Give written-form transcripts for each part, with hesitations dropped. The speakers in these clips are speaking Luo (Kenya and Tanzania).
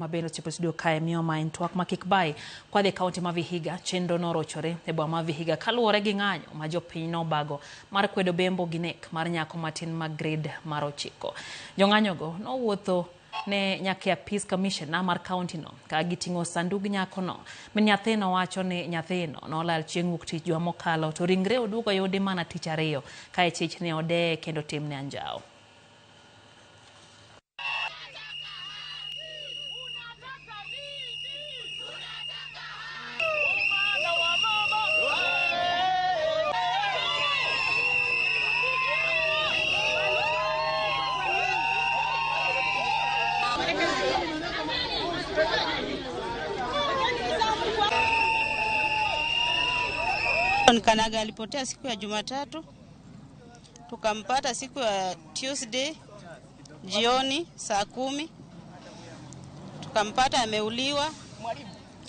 Mabende ochopo studio kae miyo ma en twak ma kik bai kwadhi e kaunti ma Vihiga. Chenro norochore e boma ma Vihiga kaluwore gi ng'anyo ma jopiny nobago mar kwedo bembo gi nek mar nyako matin ma grade mar 9. Jong'anyogo nowuotho ne nyaka e apis commissioner mar kaunti no ka giting'o sandug nyakono. Min nyathino wacho ni nyathino nolal chieng' wuok tich juma mokalo to ringre oduogo oyudi mana tich ariyo ka e chich ne odeye kendo timne anjawo. Kanaga alipotea siku ya Jumatatu, tukampata siku ya Tuesday jioni saa 10, tukampata ameuliwa,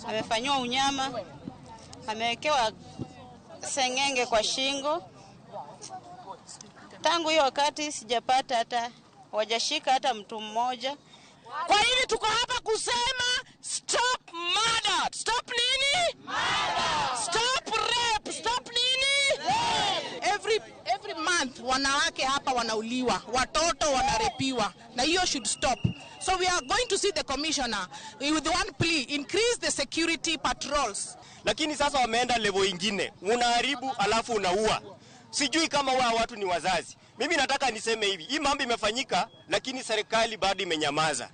amefanyiwa unyama, amewekewa sengenge kwa shingo. Tangu hiyo wakati sijapata hata, wajashika hata mtu mmoja. Kwa hivi tuko hapa kusema stop murder. Stop nini? Murder. Stop rape. Stop nini? Rape. Every month wanawake hapa wanauliwa, watoto wanarepiwa, na hiyo should stop. So we are going to see the commissioner with one plea, increase the security patrols. Lakini sasa wameenda level ingine, unaharibu alafu unaua. Sijui kama wao watu ni wazazi. Mimi nataka niseme hivi, hii mambo imefanyika lakini serikali bado imenyamaza.